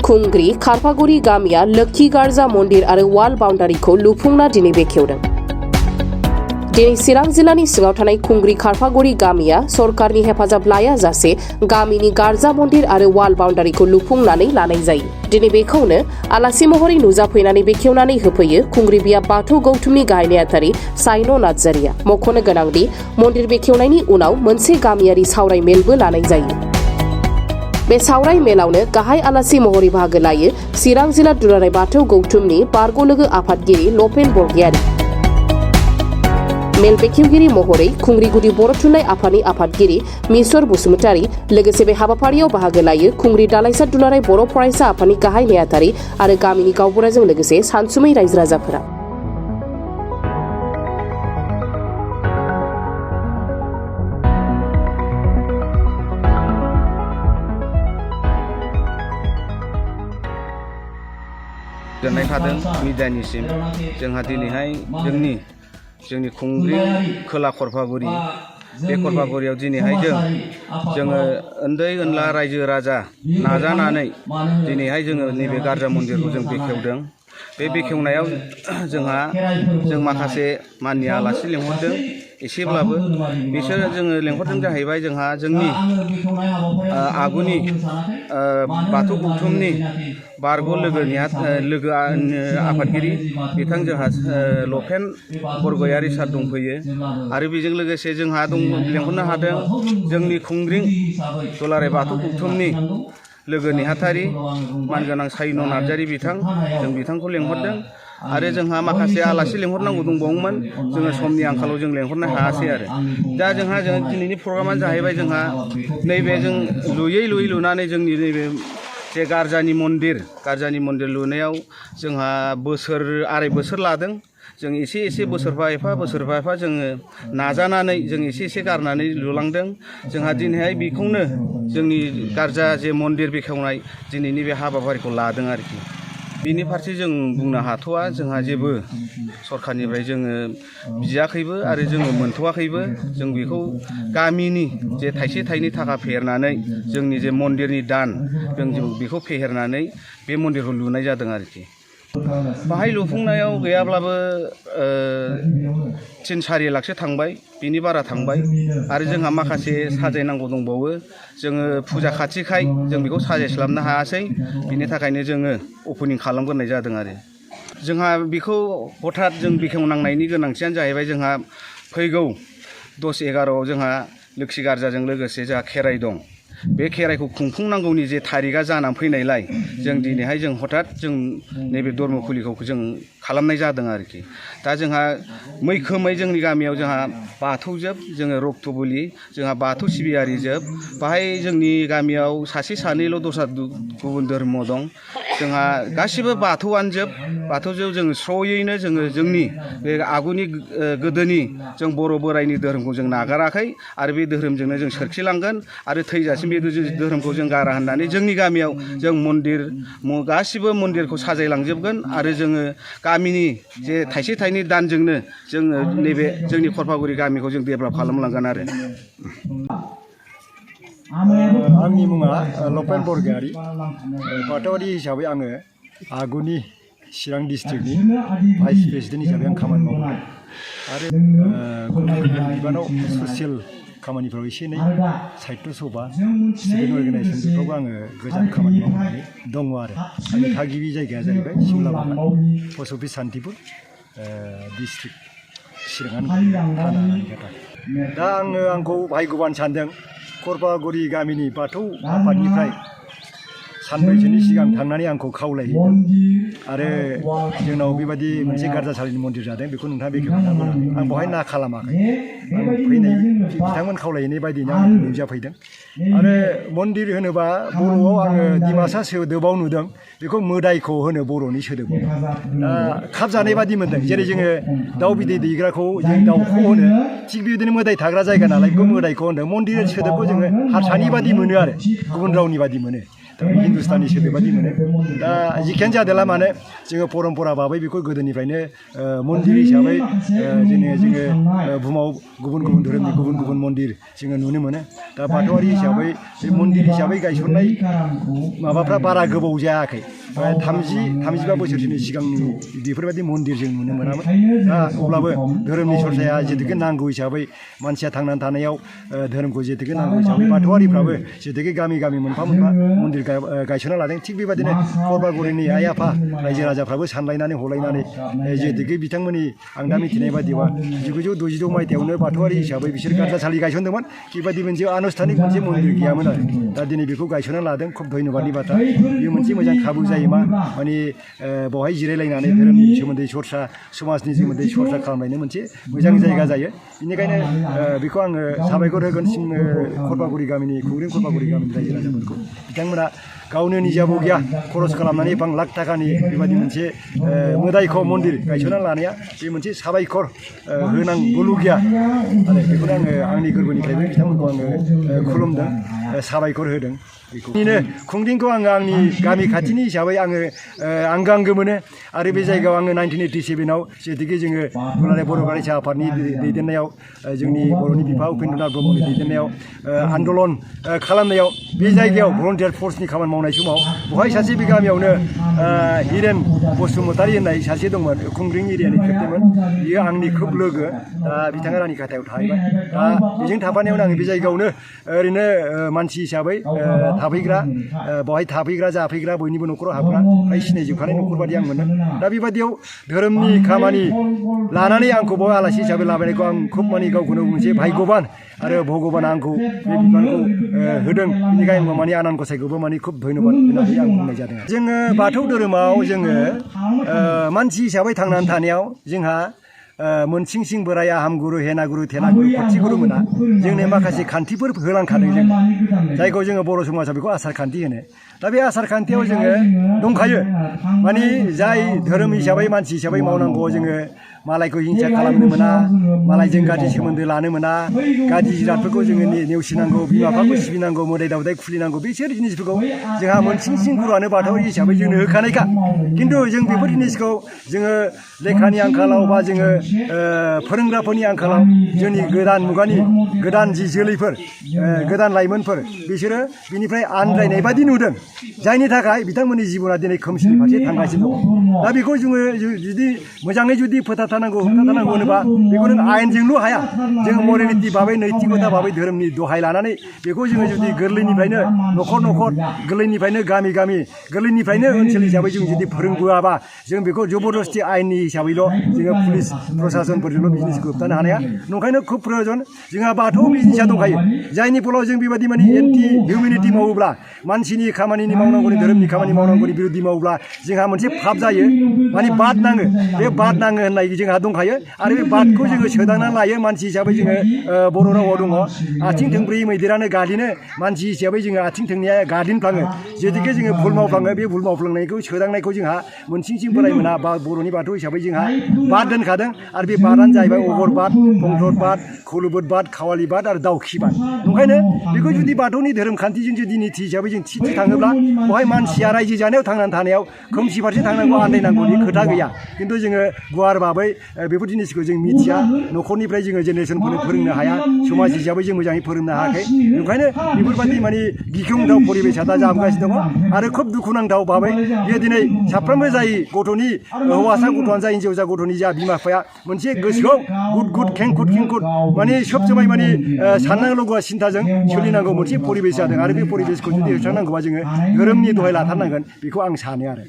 खुंग्री खारफागुरी गामिया लोक्षी गार्जा मन्दिर आरो वाल बाउन्डारिखौ लुफुंना दिनै बेखेवदों। दिनै चिरां जिल्लानि सिङाव थानाय खुंग्री खारफागुरी गामिया सरकारनि हेफाजाब लायाजासे गामिनि गार्जा मन्दिर आरो वाल बाउन्डारिखौ लुफुंनानै लानाय जायो। दिनै बेखौनो आलासि महरै नुजाफैनानै बेखेवनानै होफैयो खुंग्री बिया बाथौ गौथुमनि गाहाय नेहाथारि साइन' नार्जारिया। मख'नो गोनांदि मन्दिर बेखेवनायनि उनाव मोनसे गामियारि सावराय मेलबो लानाय जायो। बे सावराय मेलावनो गाहाय आलासि महरै बाहागो लायो चिरां जिल्ला दुलाराय बाथौ गौथुमनि बारग' लोगो आफादगिरि लपेन बरगयारी। मेल बेखेवगिरि महरै खुंग्री गुदि बर' थुनलाइ आफादनि आफादगिरि मिसर बसुमतारी, लोगोसे बे हाबाफारियाव बाहागो लायो खुंग्री दालाइसा दुलाराय बर' फरायसा आफादनि गाहाय नेहाथारि आरो गामिनि गावबुराजों लोगोसे सानसुमै रायजो राजाफोरा। गोजोननाय थादों मिडियानिसिम जोंहा दिनैहाय जोंनि खुंग्री खोला खरफागुरि बे खरफागुरियाव दिनैहाय जोङो उन्दै उनला रायजो राजा नाजानानै दिनैहाय जोङो नैबे गार्जा मन्दिरखौ जों बेखेवदों। बे बेखेवनायाव जों माखासे माननि आलासि लेंहरदों। एसेब्लाबो बिसोर जोङो लेंहरदों जाहैबाय जोंहा जोंनि आगुनि बाथौ गौथुमनि बारग' लोगो आफादगिरि बिथां जोंहा लपेन बरगयारी सार दंफैयो आरो बेजों लोगोसे जोंहा लेंहरनो हादों जोंनि खुंग्री दुलाराय बाथौ गौथुमनि लोगो नेहाथारि मानगोनां साइन' नार्जारि बिथां, जों बिथांखौ लेंहरदों आरो जोंहा माखासे आलासि लेंहरनांगौ दंबावोमोन, जोङो समनि आंखालाव जों लेंहरनो हायासै आरो दा जोंहा दिनैनि प्रग्रामानो जाहैबाय जोंहा नैबे जों लुयै लुनानै जोंनि नैबे जे गार्जानि मन्दिर लुनायाव जोंहा आराय बोसोर लादों। जों एसे बोसोरफा एफा जोङो नाजानानै जों एसे गारनानै लुलांदों। जोंहा दिनैहाय बेखौनो जोंनि गार्जा जे मन्दिर बेखेवनाय दिनैनि बे हाबाफारिखौ लादों आरोखि। बिनि फारसे जों बुंनो हाथ'वा, जोंहा जेबो सरखारनिफ्राय जोङो बियाखैबो आरो जोङो मोनथ'वाखैबो। जों बेखौ गामिनि जे थाइसे थाइनै थाखा फेहेरनानै जोंनि जे मन्दिरनि दान जों बेखौ फेहेरनानै बे मन्दिरखौ लुनाय जादों आरोखि। बाहाय लुफुंनायाव गैयाब्लाबो 3-4 लाखसो थांबाय, बिनि बारा थांबाय आरो जोंहा माखासे साजायनांगौ दंबावो। जोङो फुजा खाथिखाय जों बेखौ साजायस्लाबनो हायासै, बिनि थाखायनो जोङो अपेनिं खालामग्रोनाय जादों आरो जोंहा बेखौ हथात जों बेखेवनांनायनि गोनांथियानो जाहैबाय जोंहा फैगौ 10-11 जोंहा लोक्षी गार्जाजों लोगोसे जोंहा खेराइ दं। बे खेराइखौ खुंफुंनांगौनि जे थारिकआ जानानै फैनायलाय जों दिनैहाय हथात नैबे धर्मखुलिखौ जों खालामनाय जादों आरोखि। दा जोंहा मैखोमै जोंनि गामियाव जोंहा बाथौजोब, जोङो रक्तबुलि, जोंहा बाथौ सिबियारिजोब। बाहाय जोंनि गामियाव सासे सानैल' दस्रा गुबुन धर्म दं। जोंहा गासिबो बाथौजों जोङो स्र'यैनो जोंनि बे आगुनि गोदोनि जों बर' बोराइनि धोरोमखौ जों नागाराखै आरो बे धोरोमजोंनो जों सोरखिलांगोन आरो थैजासिम बे धोरोमखौ जों गारा होननानै जोंनि गामियाव जों गासिबो मन्दिरखौ साजायलांजोबगोन आरो जोङो गामिनि जे थाइसे थाइनै दानजोंनो जोङो नैबे जोंनि खरफागुरि गामिखौ जों डेभेलप खालामलांगोन आरो। आंनि मुङा लपेन बरगयारी। बाथौआरि हिसाबै आङो आगुनि चिरां डिस्ट्रिक्टनि भाइस प्रेसिडेन्ट हिसाबै आं खामानि मावो आरो बिबानाव ससियेल खामानिफ्राव एसे एनै साहित्य सभा, स्टुडेन्ट अर्गानाइजेसन बेफ्रावबो आङो गोजान खामानि मावनानै दङ आरो आंनि थागिबि जायगाया जाहैबाय सिमला बागान, पस्ट अफिस सान्तिपुर, डिस्ट्रिक्ट चिराङानो थानानै दा आंखौ भाग्यबान सानदों खरफागुरि गामिनि बाथौ आफादनिफ्राय सानब्रैसोनि सिगां थांनानै आंखौ खावलायहैदों आरो जोंनाव बेबायदि मोनसे गार्जासालिनि मन्दिर जादों, बेखौ नोंथाङा बेखेवना होनानै आं बेवहाय ना खालामाखै। आं बिथांमोन खावलायहैनाय बायदिनो आं नुजाफैदों आरो मन्दिर होनोबा बर'आव आङो डिमासा सोदोबाव नुदों, बेखौ मोदायखौ होनो बर'नि सोदोबाव। दा खाब जानाय बादि मोन्दों, जेरै जोङो दाउ बिदै दैग्राखौ जों दाउखौ होनो, थिग बेबायदिनो मोदाय थाग्रा जायगा नालाय बेखौ मोदायखौ होनदों। मन्दिर सोदोबखौ जोङो हारसानि बादि मोनो आरो गुबुन रावनि बादि मोनो। हिन्दुस्तानी सोदोब बादि मोनो दा जिखियानो जादोला मानो जोङो परम्परा भाबै बेखौ गोदोनिफ्रायनो मन्दिर हिसाबै जोङो बुहुमाव गुबुन गुबुन धोरोमनि गुबुन गुबुन मन्दिर जोङो नुनो मोनो दा बाथौआरि हिसाबै बे मन्दिर हिसाबै गायसननाय माबाफ्रा बारा गोबाव जायाखै 30-35 बोसोरसोनि सिगांनि बेफोरबायदि मन्दिर जों नुनो मोनामोन दा अब्लाबो धोरोमनि सरसाया जेथुके नांगौ हिसाबै मानसिया थांनानै थानायाव धोरोमखौ जेथुके नांगौ हिसाबै बाथौआरिफ्राबो जेथुके गामि गामि मोनफा मोनफा मन्दिर गायसनना लादों थिग बेबायदिनो करबागुरिनि आइ आफा रायजो राजाफ्राबो सानलायनानै हलायनानै जेथुके बिथांमोननि आं दा मिथिनाय बादिबा 1966 मायथाइयावनो बाथौआरि हिसाबै बिसोर गार्जासालि गायसनदोंमोन बेबायदि मोनसे आनुষ্ঠাनिक मोनसे मन्दिर गैयामोन आरो दा दिनै बेखौ गायसनना लादों खुब धन्यबादनि बाथ्रा बेयो मोनसे मोजां खाबु जायो मा माने बेवहाय जिरायलायनानै धोरोमनि सोमोन्दै सरसा समाजनि सोमोन्दै सरसा खालामनायनो मोनसे मोजां जायगा जायो बेनिखायनो बेखौ आङो साबायखर होगोन करबागुरि गामिनि खुंग्रिं करबागुरि गामिनि रायजो राजाफोरखौ बिथांमोना गावनो निजाबो गैया खरस खालामनानै 1 लाख थाखानि बेबायदि मोनसे मोदायखौ मन्दिर गायसनना लानाया बे मोनसे साबायखर होनांगौल' गैया आरो बेखौनो आङो आंनि गोरबोनिफ्रायबो बिथांमोनखौ आङो खुलुमदों साबायखर होदों बेखौनो खुंग्रिंखौ आङो आंनि गामि खाथिनि हिसाबै आङो आंगो मोनो आरो बे जायगायाव आङो 1987आव जेथुके जोङो दुलाराय बर' फरायसा आफादनि दैदेननायाव जोंनि बर'नि बिफा उपेन्द्रनाथ ब्रह्मनि दैदेननायाव आन्दलन खालामनायाव बे जायगायाव भलन्टियार फर्सनि खामानि मावनाय समाव बेवहाय सासे बे गामियावनो हिरेन बसुमतारी होननाय सासे दंमोन खुंग्रिं एरियानि खेबटेनमोन बियो आंनि खोब लोगो दा बिथाङा रानि खाथायाव थाहैबाय दा बेजों थाफानायावनो आङो बे जायगायावनो ओरैनो मानसि हिसाबै थाफैग्रा बेवहाय थाफैग्रा जाफैग्रा बयनिबो न'खराव हाबग्रा फ्राय सिनायजोबखानाय न'खर बादि आं मोनो दा बेबादियाव धोरोमनि खामानि लानानै आंखौ बेवहाय आलासि हिसाबै लाबोनायखौ आं खोब माने गावखौनो मोनसे भाग्यबान आरो भगबाना आंखौ बे बिबानखौ होदों बेनिखायनो माने आनान गसाइखौबो माने खोब धन्यबाद होननानै आं बुंनाय जादों जोङो बाथौ धोरोमाव जोङो मानसि हिसाबै थांनानै थानायाव जोंहा मोनसिं सिं बोराय आहम गुरु हेना गुरु थेना गुरु खथि गुरु मोना जोंनो माखासे खान्थिफोर होलांखादों जों जायखौ जोङो बर' समाजाव बेखौ आसार खान्थि होनो दा बे आसार खान्थियाव जोङो दंखायो माने जाय धोरोम हिसाबै मानसि हिसाबै मावनांगौ जोङो मालायखौ हिंसा खालामनो मोना मालायजों गाज्रि सोमोन्दो लानो मोना गाज्रि जिरादफोरखौ जोङो नेवसिनांगौ बिमा बिफाखौ सिबिनांगौ मोदाय दावदाय खुलिनांगौ बिसोर जिनिसफोरखौ जोंहा मोनसिं सिं गुरुआनो बाथौआरि हिसाबै जोंनो होखानायखा खिन्थु जों बेफोर जिनिसखौ जोङो लेखानि आंखालाव बा जोङो फोरोंग्राफोरनि आंखालाव जोंनि गोदान मुगानि गोदान जि जोलैफोर गोदान लाइमोनफोर बिसोरो बिनिफ्राय आनज्रायनाय बादि नुदों जायनि थाखाय बिथांमोननि जिबना दिनै खोमसिनि फारसे थांगासिनो दं दा बेखौ जोङो जुदि मोजाङै जुदि फोथारनांगौ होबथानांगौ होनोबा बेखौ नों आयेनजोंल' हाया जोङो मरेलिटि भाबै नैतिकता भाबै धोरोमनि दहाय लानानै बेखौ जोङो जुदि गोरलैनिफ्रायनो न'खर न'खर गोरलैनिफ्रायनो गामि गामि गोरलैनिफ्रायनो ओनसोल हिसाबै जों जुदि फोरोंबोआबा जों बेखौ जबरदस्ति आयेननि हिसाबैल' जोङो पुलिस प्रसासनफोरजोंल' बिजनेसखौ होबथानो हानाया नंखायनो खुब प्रयजन जोंहा बाथौ बिजनेसा दंखायो जायनि फलाव जों बेबायदि माने एन्टि हिउमेनिटि मावोब्ला मानसिनि खामानिनि मावनांगौनि धोरोमनि खामानि मावनांगौनि बिरुद्धि मावोब्ला जोंहा मोनसे फाब जायो माने बाद नाङो बे बाद नाङो होननाय जोंहा दंखायो आरो बे बादखौ जोङो सोदांनानै लायो मानसि हिसाबै जोङो बर' रावाव दङ आथिं थोंब्रै मैदेरानो गादिनो मानसि हिसाबै जोङो आथिं थोंनैया गादिनफ्लाङो जेथुके जोङो भुल मावफ्लाङो बे भुल मावफ्लांनायखौ सोदांनायखौ जोंहा मोनसिं सिं बोराय मोना बा बर'नि बाथौ हिसाबै जोंहा बाद दोनखादों आरो बे बादानो जाहैबाय अगर बाद फंस्लद बाद खौलोबोद बाद खावालि बाद आरो दाउखि बाद ओंखायनो बेखौ जुदि बाथौनि धोरोम खान्थिजों जुदि निथि हिसाबै जों थि थाङोब्ला बेवहाय मानसिया रायजो जानायाव थांनानै थानायाव खोमसि फारसे थांनांगौ आन्दायनांगौनि खोथा गैया खिन्थु जोङो गुवार भाबै बेफोर जिनिसखौ जों मिथिया न'खरनिफ्राय जोङो जेनेरेसनफोरनो फोरोंनो हाया समाज हिसाबै जों मोजाङै फोरोंनो हायाखै ओंखायनो बेफोरबायदि माने गिख्रंथाव परिबेसा दा जाबोगासिनो दङ आरो खोब दुखुनांथाव भाबै बेयो दिनै साफ्रोमबो जाय गथ'नि हौवासा गथ'आनो जा हिन्जावसा गथ'नि जा बिमा बिफाया मोनसे गोसोआव गुद गुद खेंखुद खेंखुद माने सब समाय माने साननांगौ सिन्थाजों सोलिनांगौ मोनसे परिबेस जादों आरो बे परिबेसखौ जुदि होस्रांनांगौबा जोङो धोरोमनि दहाय लाथारनांगोन बेखौ आं सानो आरो